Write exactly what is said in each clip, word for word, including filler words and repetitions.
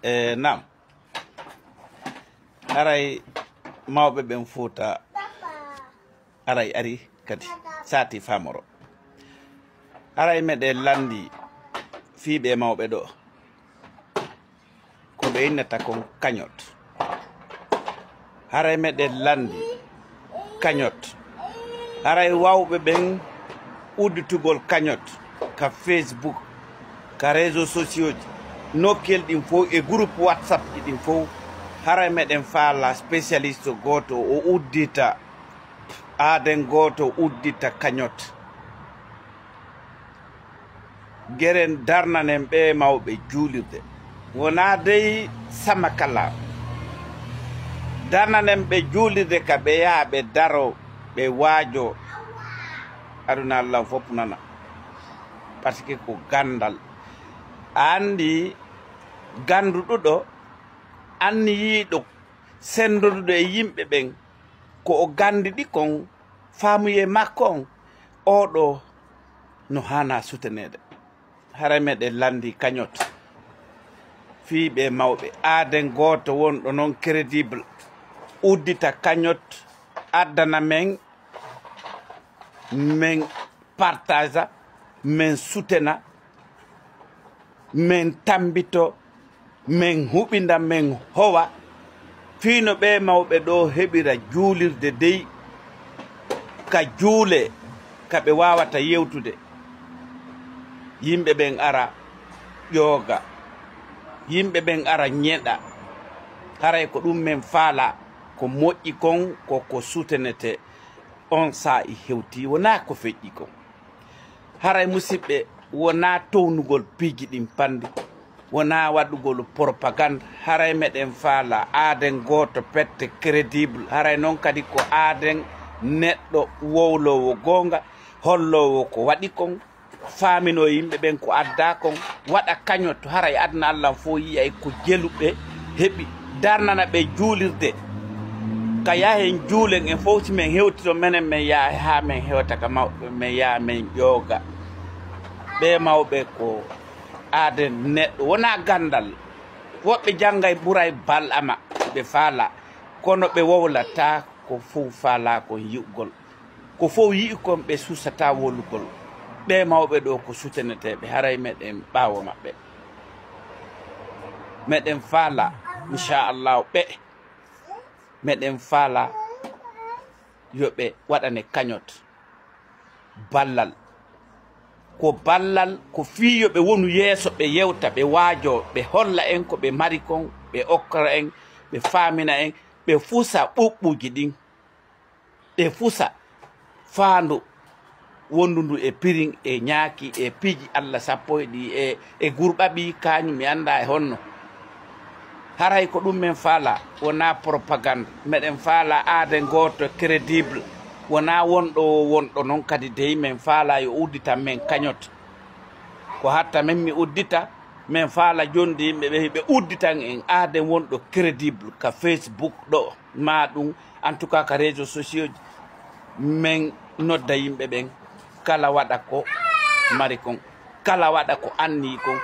E nam, haray mawɓe ɓen Fuuta haray ari kadi saati famoro. Haray meɗen lanndi fii ɓee mawɓe ɗoo, ko ɓe innata kon kañot. Haray meɗen lanndi kañot. Haray wawɓe ɓen udditugol kañot ka Facebook, ka réseaux sociaux ji, nokkel ɗin fow e groupe WhatsApp ji ɗin fow. Haray meɗen faala spécialiste gooto o uddita, aaden gooto uddita kañot. Geren darnanen ɓee mawɓe juulirde. Wonaa dey sama kala. Darnanen ɓe juulirde ka ɓe yaha ɓe daro, ɓe waajo. Aduna Allah fof nana. Parce que ko ganndal. A anndi gannduɗo, anniyiiɗo, senndoduɗo e yimɓe ɓen, ko o ganndi ɗi kon, faamuyee makko on, oo ɗoo no haanaa suteneede. Haray meɗen lanndi kañot fii ɓee mawɓe. Aaden gooto wonɗo non crédible uddita kañot, addana men, men partaza, men sutena, men tambito, men huɓinda, men howa, fii no ɓee mawɓe ɗoo heɓira juulirde dey, ka juulee, ka ɓe waawata yewtude. Yimɓe ɓen ara ƴooga, yimɓe ɓen ara ñeɗa. Haray ko ɗum men faala, ko moƴƴi kon, ko ko sutenetee. On saa'i hewtii, wonaa ko feƴƴi kon. Haray, musiɓɓe, wonaa townugol piiji ɗin panndi, wonaa waɗugol propagande. Haray meɗen faala aaden gooto pette crédible. Haray non kadi ko aaden neɗɗo wowloowo goonga, holloowo ko waɗi kon, faaminoo yimɓe ɓen ko addaa kon, waɗa kañot. Haray aduna Allah fof yi'ay ko jeluɓe heɓi, darnana ɓe juulirde. Ka yahen juulen en fof, si men hewtiro menen, men yaha haa men hewta ka mawɓe, men yaha men ƴooga. Ɓee mawɓe ko aaden neɗɗo, wonaa ganndal. Woɓɓe janngay ɓuray bal'ama, ɓe faala, kono ɓe wowlataa ko fow faalaa kon yi'ugol. Ko fow yi'i kon ɓe susataa wolugol. Ɓee mawɓe ɗoo ko suteneteeɓe, haray meɗen ɓaawo maɓɓe. Meɗen faala, inchallahu, ɓe, meɗen faala yo ɓe waɗane kañot ballal. Ko ballal, ko fii yo ɓe wonu yeeso, ɓe yewta, ɓe waajoo, ɓe holla en ko ɓe mari kon, ɓe okkora en, ɓe faamina en, ɓe fusa ɓuɓɓuuji ɗin. Ɓe fusa faandu wondundu e pirin, e ñaaki, e piiji Allah sappo e ɗi, e, e gurɓaɓi, kañum mi anndaa e honno. Haray ko ɗum men faala, wonaa propagande. Meɗen faala aaden gooto crédible, wonaa wonɗo o wonɗo non kadi dey, men faala yo udditan men kañot. Ko hatta men mi uddita, men faala jonde yimɓe ɓe, ɓe udditan en aaden wonɗo crédible ka Facebook ɗo, maa ɗum, en tout cas, ka réseaux sociaux ji. Men nodda yimɓe ɓen, kala waɗa ko mari kon, kala waɗa ko annii kon,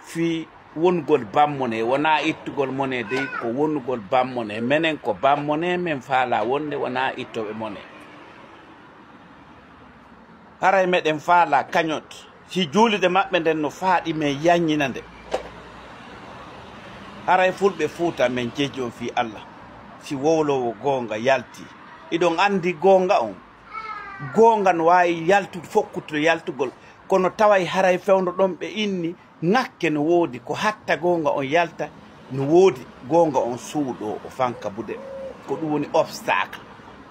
fii wonugol bammone, wonaa ittugol mone dey, ko wonugol bammone. Menen ko bammone, men faala wonde wonaa ittooɓe mone. Haray meɗen faala kañot, si juulirde maɓɓe nden no faaɗi men yanñina nde. Haray fulɓe Fuuta men jejji on fii Allah. Si wowloowo goonga yalti, iɗon anndi goonga on. Goonga no waawi yaltude, fokkude yaltugol, kono taway haray fewndo ɗon ɓe inni ŋakke no woodi, ko hatta goonga on yalta no woodi, goonga on suuɗoo, o fanka buɗe. Ko ɗum woni obstacle.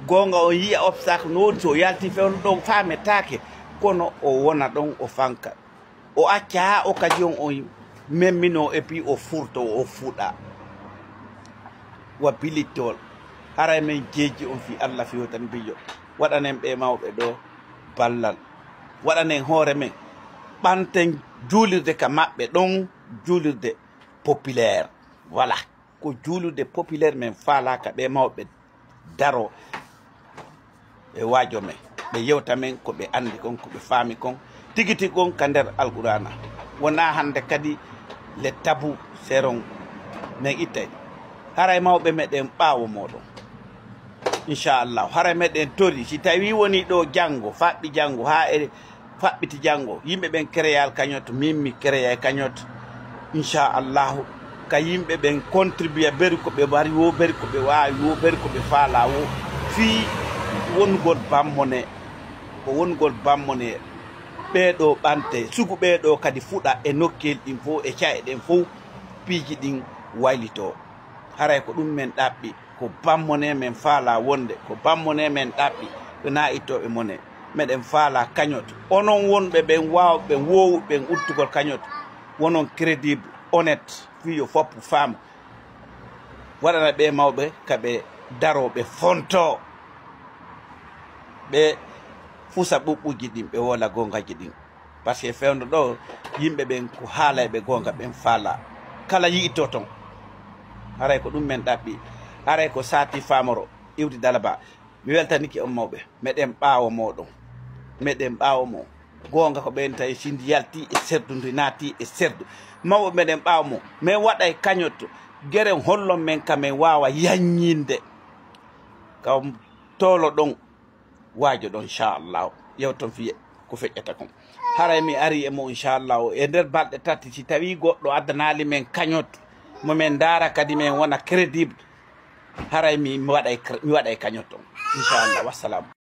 Goonga on yi'a obstacle no woodi, so o yalti fewndo ɗon faametaake, kono o wona ɗon, o fanka. O acca haa occasion on memminoo, et puis o furto, o fuɗa. Wa bilittol. Haray men jejji on fii Allah fii hotan bijo. Waɗanen ɓe mawɓe ɗo ballal. Waɗanen hoore men. Ɓanten juulirde ka maɓɓe ɗon, juulirde populaire. Voilà. Ko juulirde populaire men faalaa ka ɓe mawɓe daro e waajo men. Ɓe yewta men ko ɓe anndi kon, ko ɓe faami kon. Tigi tigi kon ka nder Alqur'aana. Wonaa hannde kadi les tabous seront Min ittay ɗi. Haray mawɓe meɗen ɓaawo mooɗon. Inchallahu. Haray meɗen tori, si tawi woni ɗo janngo, faɓɓi janngo, haa e faɓɓiti janngo, yimɓe ɓen créal cagnotte, min mi créay cagnotte. Inchallahu. Ka yimɓe ɓen contribuer, beri ko ɓe mari wo, beri ko ɓe waawi wo, beri ko ɓe faala wo. Fii wonugol bammone, ko wonugol bammone, ɓee ɗo ɓante, sugu ɓee ɗo kadi fuɗa e nokkeel ɗin fow, e ca'e ɗen fow, piiji ɗin waylitoo. Haray ko ɗum men ɗaɓɓi, ko bammone men faala wonde, ko bammone men ɗaɓɓi, ɓe na ittooɓe mone. Meɗen faala cagnotte. Onon wonɓe ɓen waawɓe ɓen, woowuɓe ɓen uddugol cagnotte, wonon crédible, honnête, fii yo foppu faama. Waɗana ɓee mawɓe ka ɓe daroo, ɓe fontoo. Ɓe fusa ɓuɓɓuuji ɗin, ɓe woola goongaji ɗin. Parce que fewndo ɗo, yimɓe ɓen ko haalayɓe goonga ɓen faala. Kala yi'itoo ton. Haray ko ɗum men ɗaɓɓi. Haray ko saati faamoro, iwdi dalaba. Mi weltanike on mawɓe. Meɗen ɓaawo mooɗon. Meɗen ɓaawo mo. Goonga ko ɓen tawi si ndi yalti e serdu, ndi naati e serdu. Mawɓe meɗen ɓaawo mo. Men waɗay cagnotte. Geren hollon men ka men waawa yaññinde. Ka toolo ɗon, waajo ɗon, inchallahu. Yewton fiye ko feƴƴata kon. Haray mi ari e mo, inchallahu. E nder balɗe tati, si tawi goɗɗo addanaali men cagnotte, mo men ndaara kadi men wona crédible. Haray mi, mi waɗay cr-, mi waɗay cagnotte on. Inchallah. Wassalamu.